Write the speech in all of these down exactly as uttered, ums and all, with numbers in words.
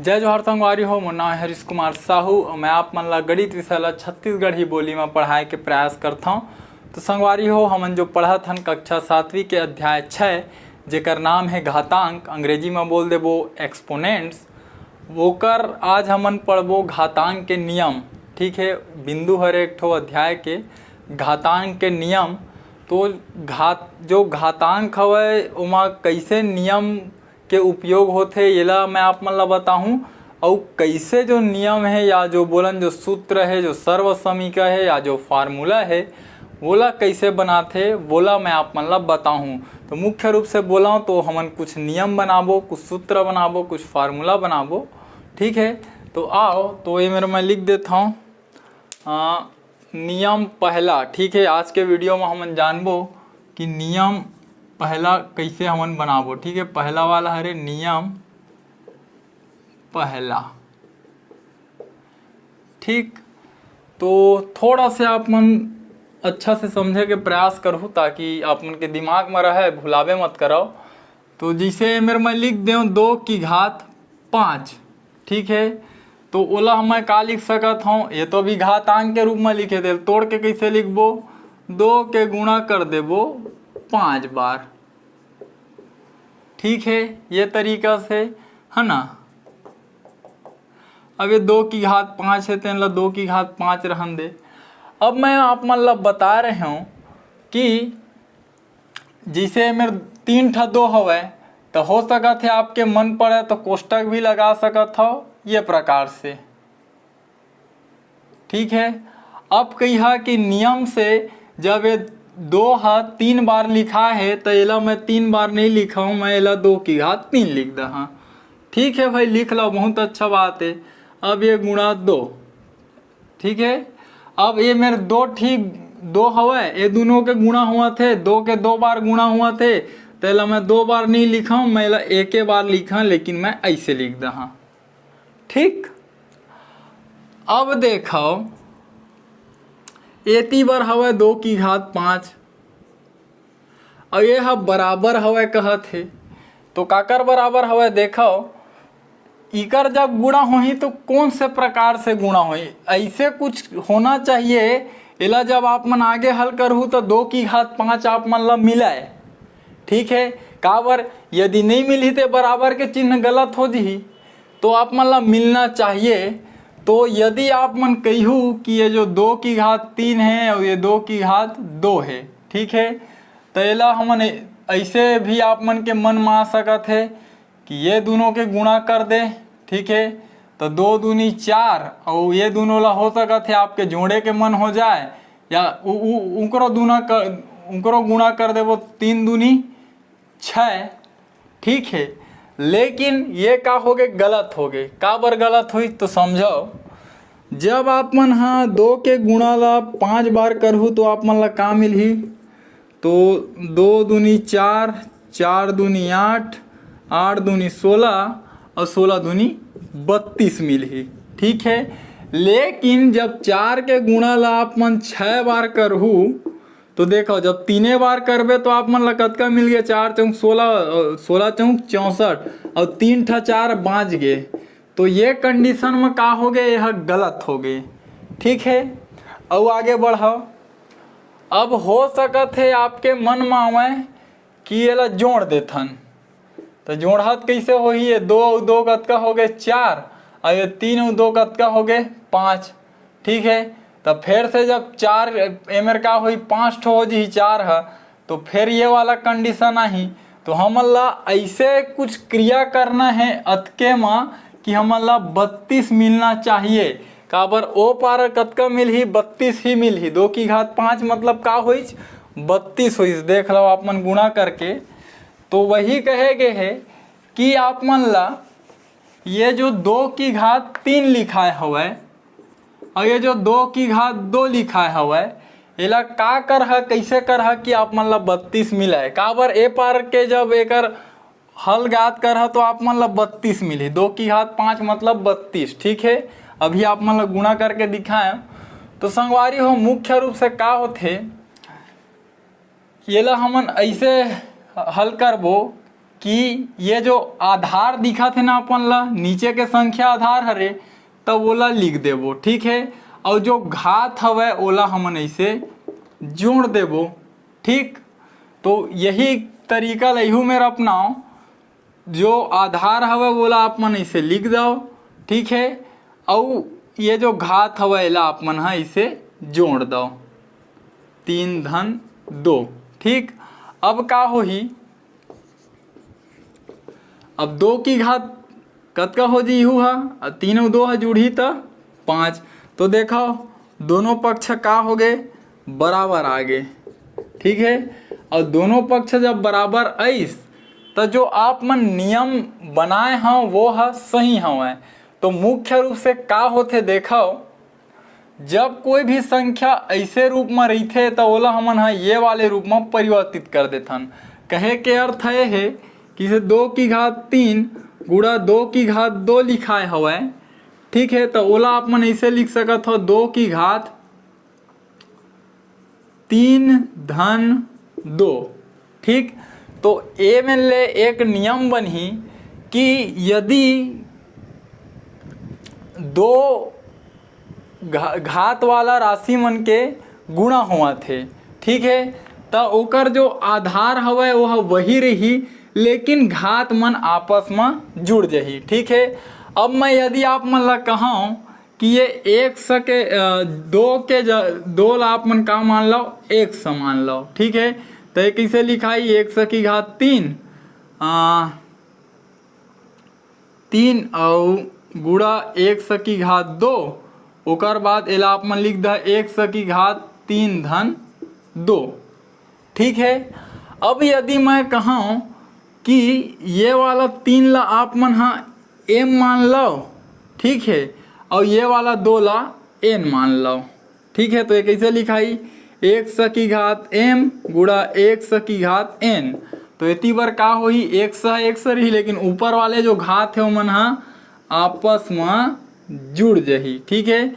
जय जोहार संगवारी हो, मोर नाम है हरीश कुमार साहू और मैं आप मन ला गणित विषय ला छत्तीसगढ़ी बोली में पढ़ाए के प्रयास करथौं। तो संगवारी हो, हमन जो पढ़त हन कक्षा सातवीं के अध्याय छः, जेकर नाम है घातांक, अंग्रेजी में बोल देबो एक्सपोनेंट्स, ओकर आज हमन पढ़बो घातांक के नियम। ठीक है, बिंदु हर एक ठो अध्याय के घातांक के नियम। तो घात जो घातांक हवय ओमा कैसे नियम के उपयोग होथे, येला मैं आप मन ला बताहूँ। अउ कैसे जो नियम है या जो बोलन जो सूत्र है, जो सर्व समीकरण है या जो फार्मूला है, वोला कैसे बनाथे, वोला मैं आप मन ला बताहूँ। तो मुख्य रूप से बोलौं तो हमन कुछ नियम बनाबो, कुछ सूत्र बनाबो, कुछ फार्मूला बनाबो। ठीक है, तो आओ, तो ये मेर मैं लिख देथौं। आ, नियम पहला। ठीक है, आज के वीडियो में हमन जानबो कि नियम पहला कैसे हमन बनाबो। ठीक है, पहला वाला हरे नियम पहला। ठीक, तो थोड़ा से आप मन अच्छा से समझे के प्रयास करहू, ताकि आप मन के दिमाग में रहे, भुलाबे मत करव। तो जैसे ए मेर मैं लिख देव दो की घात पाँच, ठीक है, तो ओला मैं का लिख सकत हौं? ये तो अभी घातांक के रूप में लिखे थे, तोड़ के कैसे लिखबो? दो के गुणा कर देबो पाँच बार। ठीक है, ये तरीका से, है ना? अब ये दो की घात पाँच है, तेन ला दो की घात पाँच रहन दे। अब मैं आप मन ला बता रहे हूँ कि जैसे ए मेर तीन ठा दो हवय, तो हो सकत है आपके मन पड़े तो कोष्टक भी लगा सकत हव ये प्रकार से। ठीक है, अब कहिहा कि नियम से जब ये दो ह तीन बार लिखा है, तो एला मैं तीन बार नहीं लिखा हूँ, मैं एला दो की घात तीन लिख दहा। ठीक है भाई, लिख लो, बहुत अच्छा बात है। अब ये गुणा दो, ठीक है, अब ये मेर दो ठीक दो हवय, ये दोनों के गुणा हुआ थे, दो के दो बार गुणा हुआ थे, तो एला मैं दो बार नहीं लिखा हूँ, मैं एला एके बार लिखा, लेकिन मैं ऐसे लिख दहा। ठीक, अब देखो, एती बर हवय दो की घात पाँच, अउ ये ह बराबर हवय कहत हे, तो काकर बराबर हवय? देखो, इकर जब गुणा होही तो कौन से प्रकार से गुणा होही, ऐसे कुछ होना चाहिए। एला जब आप मन आगे हल करहू तो दो की घात पाँच आप मन ला मिलय, ठीक है। काबर, यदि नहीं मिलही तो बराबर के चिन्ह गलत हो जही, तो आप मन ला मिलना चाहिए। तो यदि आप मन कहिहू कि ये जो दो की घात तीन है और ये दो की घात दो है, ठीक है, तो एला हमन ऐसे भी आप मन के मन में आ सकत है कि ये दोनों के गुणा कर दे, ठीक है, तो दो दूनी चार, और ये दोनों ला हो सकत है आपके जोड़े के मन हो जाए, या उ, उ, उनकरो दूना कर, उनकरो गुणा कर देबो, तीन दूनी छः, ठीक है। लेकिन ये का होगे, गलत होगे। काबर गलत होई तो समझो, जब आप मन हा दो के गुणा ला पाँच बार करहू तो आप मन ला का मिलही? तो दो दूनी चार, चार दूनी आठ, आठ दूनी सोलह और सोलह दूनी बत्तीस मिलही, ठीक है। लेकिन जब चार के गुणा ला आप मन छः बार करहू तो देखो, जब तीने बार करबे तो आप मन ला कतका मिल गया? चार चौक सोलह, अ, सोलह चौक चौंसठ और तीन ठा चार बाँच गे। तो ये कंडीशन में का हो गए, यह गलत हो गए, ठीक है। और आगे बढ़ो, अब हो सकत है आपके मन में आवे कि एला जोड़ देथन, तो जोड़हत कैसे होही? ये दो अउ दो कतका हो गए? चार, और ये तीन अउ दो कतका हो गए? पाँच, ठीक है। तो फिर से जब चार, एमेर का होही, पाँच ठो हो जही चार ह, तो फिर ये वाला कंडीशन आही। तो हमन ला ऐसे कुछ क्रिया करना है अतके मा कि हमन ला बत्तीस मिलना चाहिए। काबर ओ पार कतका मिलही? बत्तीस ही मिलही। दो की घात पाँच मतलब का होइच? बत्तीस होइच। देख लो आप मन गुणा करके, तो वही कहे गए है कि आप मन ला ये जो दो की घात तीन लिखाए हवय और ये जो दो की घात दो लिखाए हवय, एला का करहा, कैसे करहा कि आप मन ला बत्तीस मिलय? काबर ए पार के जब एकर हल घात करहा तो आप मन ला बत्तीस मिलही। दो की घात पाँच मतलब बत्तीस, ठीक है। अभी आप मन ला गुणा करके दिखाए। तो संगवारी हो, मुख्य रूप से का होथे, येला हमन ऐसे हल करबो कि ये जो आधार दिखत हे ना अपन ला, नीचे के संख्या आधार हरे, तब ओला लिख देबो, ठीक है। और जो घात हवय ओला हमन ऐसे जोड़ देबो, ठीक। तो यही तरीका ला इहू मेर अपनाओ, जो आधार हवय ओला आप मन ऐसे लिख दव, ठीक है। और ये जो घात हवय एला आप मन ह ऐसे जोड़ दव, तीन धन दो, ठीक। अब का होही, अब दो की घात कतका हो जी इहू हा, अउ तीन अउ दो हा जुड़ही त पाँच। तो देखो दोनों पक्ष का हो गए, बराबर आ गए, ठीक है। और दोनों पक्ष जब बराबर आइस त जो आप मन नियम बनाए हव वो हा सही हवय। तो मुख्य रूप से का होथे देखो, जब कोई भी संख्या ऐसे रूप में रहिथे त ओला हमन ह ये वाले रूप में परिवर्तित कर देथन। कहे के अर्थ ये हे कि इसे दो की घात तीन गुणा दो की घात दो लिखाए हवय, ठीक है। तो ओला आप मन ऐसे लिख सकत हो, दो की घात तीन धन दो, ठीक। तो ए में ले एक नियम बनही कि यदि दो घा-, घात वाला राशि मन के गुणा होवत हे, ठीक है, त ओकर जो आधार हवय वो ह वही रही, लेकिन घात मन आपस म जुड़ जही, ठीक है। अब मैं यदि आप मन ला कहूँ कि ये एक सके, अ, दो के ज-, दो ला आप मन का मान लो, एक स मान लो, ठीक है। तो ये कैसे लिखाई, एक स की घात तीन, अ, तीन अउ गुणा एक स की घात दो, ओकर बाद एला आप मन लिख द एक स की घात तीन धन दो, ठीक है। अब यदि मैं कहूँ कि ये वाला तीन ला आप मन ह एम मान लो, ठीक है, और ये वाला दो ला एन मान लो, ठीक है। तो ये कैसे लिखाई, एक स की घात एम गुणा एक स की घात एन। तो एती बर का होही, एक स एक स रही, लेकिन ऊपर वाले जो घात है ओमन ह आपस म जुड़ जही, ठीक है।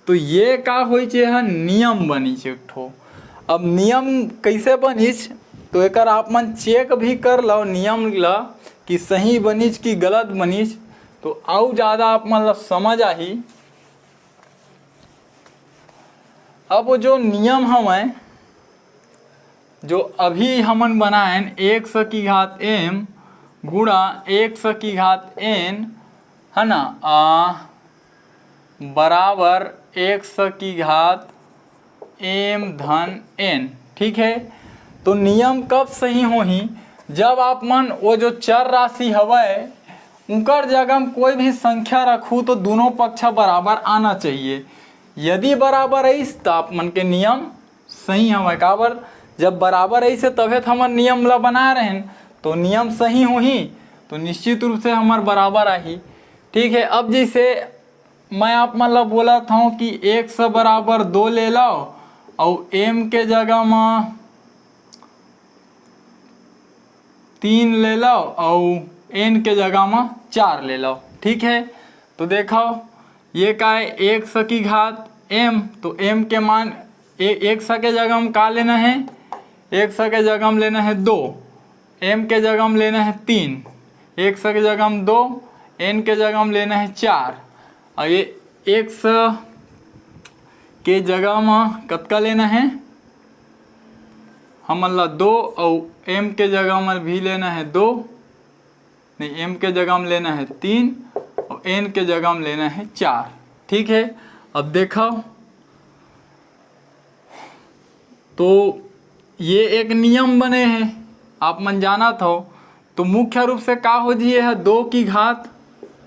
तो ये का होइच, ये ह नियम बनिच एक ठो। अब नियम कैसे बनिच, तो एकर आप मन चेक भी कर लो नियम ला कि सही बनिच कि गलत बनिच, तो अउ ज़्यादा आप मन ला समझ आही। अब वो जो नियम हवय, जो अभी हमन बनाएन, एक स की घात एम गुणा एक स की घात एन, है ना, आ, बराबर एक स की घात एम धन एन, ठीक है। तो नियम कब सही होही, जब आप मन वो जो चर राशि हवय उनकर जगह में कोई भी संख्या रखू तो दोनों पक्ष बराबर आना चाहिए। यदि बराबर आइस तो आप मन के नियम सही हवय, काबर जब बराबर आइस हे तभे तो हमर नियम ला बना रहेन, तो नियम सही होही तो निश्चित रूप से हमर बराबर आही, ठीक है। अब जैसे मैं आप मन ला बोलत हूँ कि एक स बराबर दो ले लो, अउ एम के जगह म तीन ले लो, अउ एन के जगह म चार ले लो, ठीक है। तो देखो ये का है, एक स की घात एम, तो एम के मान ए-, एक स के जगह में का लेना है, एक स के जगह में लेना है दो, एम के जगह में लेना है तीन, एक स के जगह में दो, एन के जगह में लेना है चार, और ये एक स के जगह में कतका लेना है हमन ला, दो, और एम के जगह में भी लेना है दो, नहीं, एम के जगह में लेना है तीन और एन के जगह में लेना है चार, ठीक है। अब देखो तो ये एक नियम बने है, आप मन जानत हो। तो मुख्य रूप से का हो जी, ये है दो की घात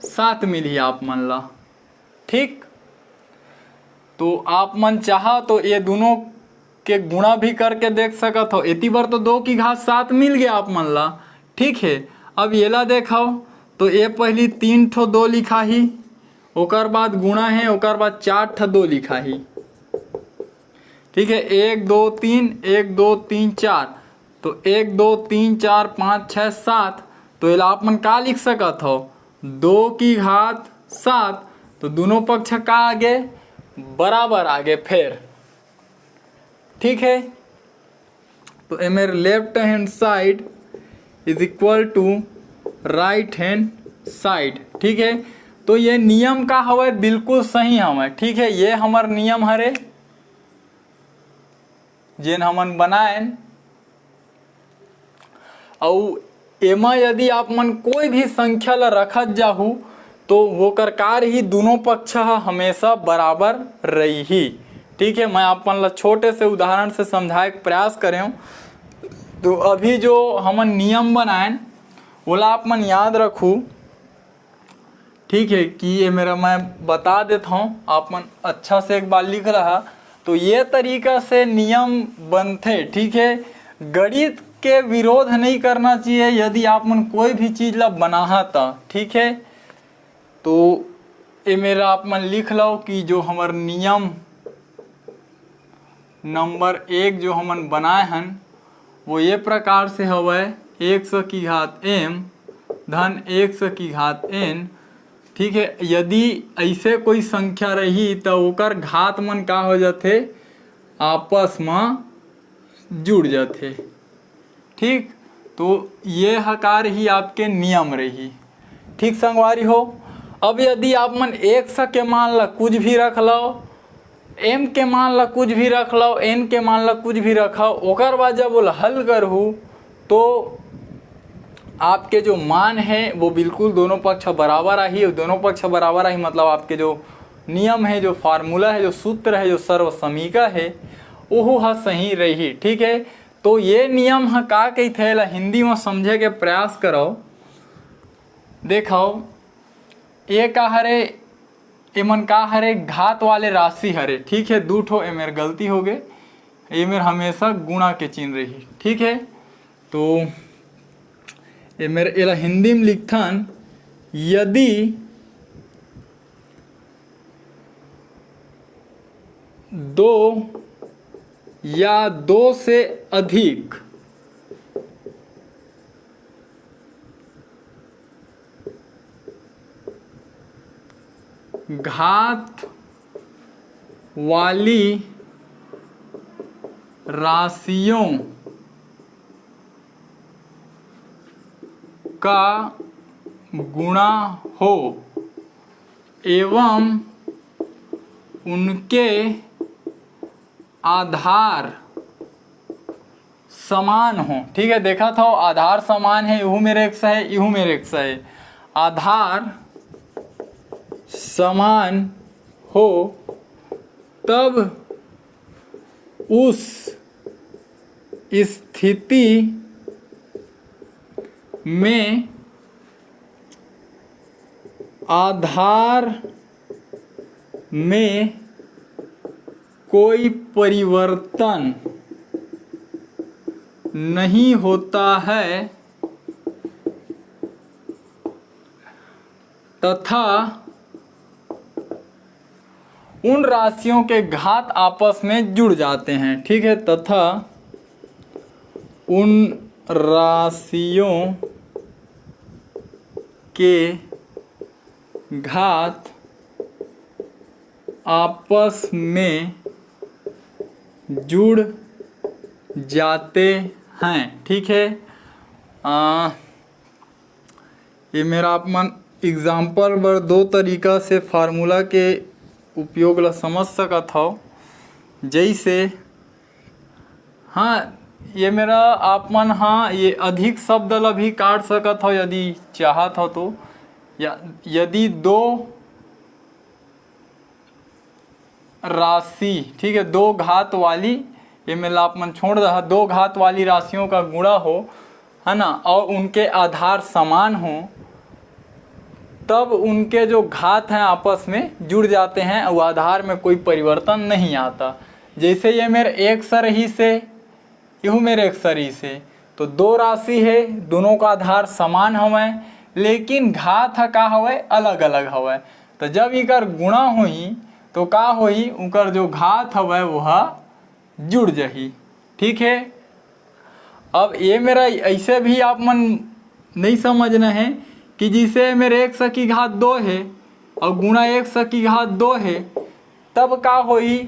सात मिली आप मन ला, ठीक। तो आप मन चाहा तो ये दोनों के गुणा भी करके देख सकत हो। एती बर तो दो की घात सात मिल गया आप मन ला, ठीक है। अब येला देखो तो ये पहली तीन ठो दो लिखाही, ओकर बाद गुणा है, ओकर बाद चार ठो दो लिखाही, ठीक है। एक दो तीन, एक दो तीन चार, तो एक दो तीन चार पाँच छः सात। तो एला आप मन का लिख सकत हो, दो की घात सात। तो दोनों पक्ष का आगे बराबर आगे फेर, ठीक है। तो ए मेर left hand side is equal to right hand side। ठीक है, तो ये नियम का हवय, बिल्कुल सही हवय। ठीक है, ये हमर नियम हरे, जेन हमन बनाएन। अउ एमा यदि आप मन कोई भी संख्या ला रखत जाहू, तो वोकर कार्य ही दोनों पक्ष ह हमेशा बराबर रही। ठीक है, मैं आप मन ला छोटे से उदाहरण से समझाए के प्रयास करेंव। तो अभी जो हमन नियम बनाएन, ओला आप मन याद रखू। ठीक है, कि ये मेरा मैं बता देता हूँ, आप मन अच्छा से एक बार लिख रहा। तो ये तरीका से नियम बनथे। ठीक है, गणित के विरोध नहीं करना चाहिए यदि आप मन कोई भी चीज़ ला बनाहा त। ठीक है, तो ये मेरा आप मन लिख लो कि जो हमर नियम नंबर एक जो हमन बनाए हन, वो ये प्रकार से हवय, एक्स की घात एम धन एक्स की घात एन। ठीक है, यदि ऐसे कोई संख्या रही, त ओकर घात मन का हो जाथे, आपस म जुड़ जाथे। ठीक, तो ये ह कार्य ही आपके नियम रही। ठीक संगवारी हो, अब यदि आप मन एक्स के मान ला कुछ भी रख लो, एम के मान ला कुछ भी रख लो, एन के मान ला कुछ भी रखो, ओकर बाद जब ओला हल करहू, तो आपके जो मान है वो बिल्कुल दोनों पक्ष बराबर आही। और दोनों पक्ष बराबर आही मतलब आपके जो नियम है, जो फार्मूला है, जो सूत्र है, जो सर्व समीका है, ओहू ह सही रही। ठीक है, तो ये नियम ह का कहिथे, एला हिंदी में समझे के प्रयास करो। देखो, ये का हरे, एमन का हरे, घात वाले राशि हरे। ठीक है, दू ठो एमेर गलती हो गए, एमेर हमेशा गुणा के चिन्ह रही। ठीक है, तो एमेर एला हिंदी में लिखथन, यदि दो या दो से अधिक घात वाली राशियों का गुणा हो एवं उनके आधार समान हो। ठीक है, देखा था, आधार समान है, इहू मेर एक्स है, इहू मेर एक्स है, आधार समान हो, तब उस स्थिति में आधार में कोई परिवर्तन नहीं होता है तथा उन राशियों के घात आपस में जुड़ जाते हैं। ठीक है, तथा उन राशियों के घात आपस में जुड़ जाते हैं। ठीक है, आ, ये मेर आप मन एग्जाम्पल बर दो तरीका से फार्मूला के उपयोग ला समझ सकत हव। जैसे, हाँ, ये मेर आप मन, हाँ, ये अधिक शब्द ला भी काट सकत हव यदि चाहत हव तो। या यदि दो राशि, ठीक है, दो घात वाली, ये मेर ला आप मन छोड़ दहा, दो घात वाली राशियों का गुणा हो, है ना, और उनके आधार समान हो, तब उनके जो घात हैं आपस में जुड़ जाते हैं और आधार में कोई परिवर्तन नहीं आता। जैसे ये मेर एक्स रहिसे, इहू मेर एक्स रहिसे, तो दो राशि है, दोनों का आधार समान हवय, लेकिन घात ह का हवय, अलग अलग हवय। तो जब इकर गुणा होही, तो का होही, उकर जो घात हवय वो ह जुड़ जाही। ठीक है, अब ये मेर ऐसे भी आप मन नहीं समझना है कि जैसे मेर एक्स की घात दो है और गुणा एक्स की घात दो है, तब का होही,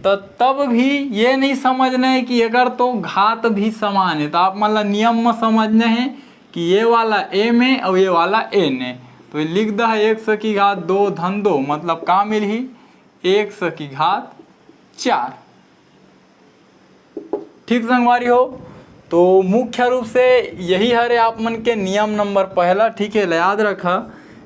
त तब भी ये नहीं समझना है कि एकर तो घात भी समान है। तो आप मन ला नियम म समझना है कि ये वाला एम ए और ये वाला एन ए। तो ये लिख दे ह एक सौ की घात दो धन दो, मतलब का मिलही, एक सौ की घात चार। ठीक संगवारी हो, तो मुख्य रूप से यही हरे आप मन के नियम नंबर पहला। ठीक है, याद रखा,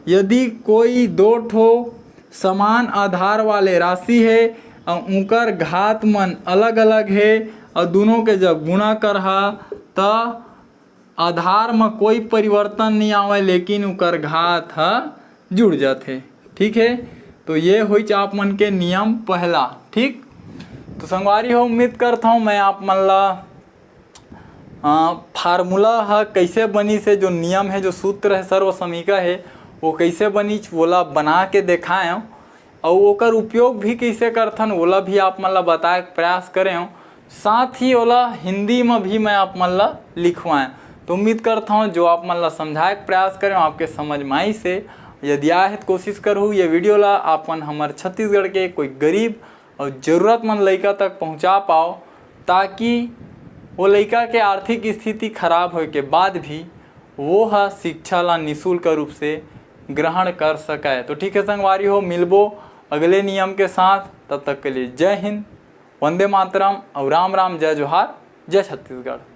यदि कोई दो ठो समान आधार वाले राशि है और उनकर घात मन अलग अलग है और दोनों के जब गुणा करहा त आधार म कोई परिवर्तन नहीं आवे, लेकिन उकर घात ह जुड़ जाथे। ठीक है, तो ये होइच आप मन के नियम पहला। ठीक, तो संगवारी हो, उम्मीद करता हूँ मैं आप मन ला फार्मूला ह कैसे बनिस हे, जो नियम है, जो सूत्र है, सर्व समीका है, वो कैसे बनिस, वोला बना के देखाएं और ओकर उपयोग भी कैसे करथन, वोला भी आप मन ला बताए के प्रयास करें। साथ ही ओला हिंदी में भी मैं आप मन ला लिखवाएं। तो उम्मीद करता हूँ जो आप मन ला समझाए के प्रयास करें, आपके समझ में आइस हे। यदि आए हे तो कोशिश करहू ये वीडियो ला आप मन हमर छत्तीसगढ़ के कोई गरीब और जरूरतमंद लइका तक पहुँचा पाओ, ताकि वो लइका के आर्थिक स्थिति खराब होए के बाद भी वो ह शिक्षा ला निशुल्क रूप से ग्रहण कर सके। तो ठीक है संगवारी हो, मिलबो अगले नियम के साथ। तब तक के लिए जय हिंद, वंदे मातरम और राम राम, जय जोहार, जय छत्तीसगढ़।